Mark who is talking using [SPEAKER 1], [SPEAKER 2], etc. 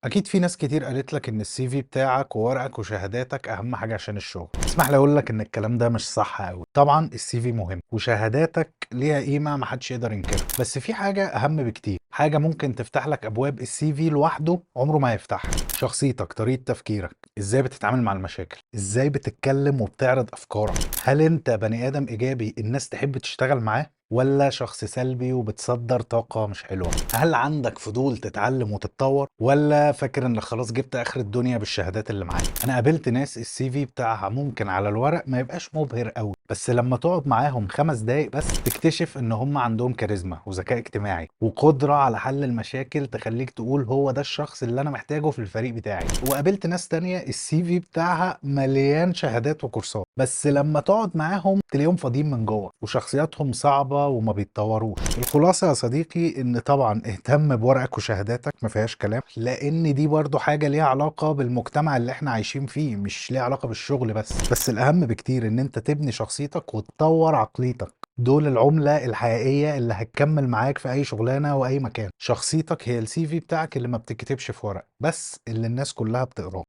[SPEAKER 1] أكيد في ناس كتير قالت لك إن ال CV بتاعك وورقك وشهاداتك أهم حاجة عشان الشغل. اسمح لي أقول لك إن الكلام ده مش صح أوي. طبعا ال CV مهم وشهاداتك ليها قيمة محدش يقدر ينكرها، بس في حاجة أهم بكتير، حاجة ممكن تفتح لك أبواب ال CV لوحده عمره ما هيفتحها: شخصيتك، طريقة تفكيرك، إزاي بتتعامل مع المشاكل، إزاي بتتكلم وبتعرض أفكارك. هل أنت بني آدم إيجابي الناس تحب تشتغل معاه، ولا شخص سلبي وبتصدر طاقة مش حلوة؟ هل عندك فضول تتعلم وتتطور، ولا فاكر ان خلاص جبت اخر الدنيا بالشهادات اللي معاك؟ انا قابلت ناس ال CV بتاعها ممكن على الورق ما يبقاش مبهر قوي، بس لما تقعد معاهم 5 دقايق بس تكتشف ان هم عندهم كاريزما وذكاء اجتماعي وقدرة على حل المشاكل تخليك تقول هو ده الشخص اللي انا محتاجه في الفريق بتاعي. وقابلت ناس تانية ال CV بتاعها مليان شهادات وكورسات، بس لما تقعد معاهم تلاقيهم فاضيين من جوه وشخصياتهم صعبة وما بيتطوروش. الخلاصة يا صديقي ان طبعا اهتم بورقك وشهاداتك، ما فيهاش كلام، لان دي برضو حاجة ليها علاقة بالمجتمع اللي احنا عايشين فيه، مش ليها علاقة بالشغل بس. بس الاهم بكتير ان انت تبني شخصيتك وتطور عقليتك. دول العملة الحقيقية اللي هتكمل معاك في أي شغلانة وأي مكان. شخصيتك هي ال CV بتاعك اللي ما بتتكتبش في ورق، بس اللي الناس كلها بتقراه.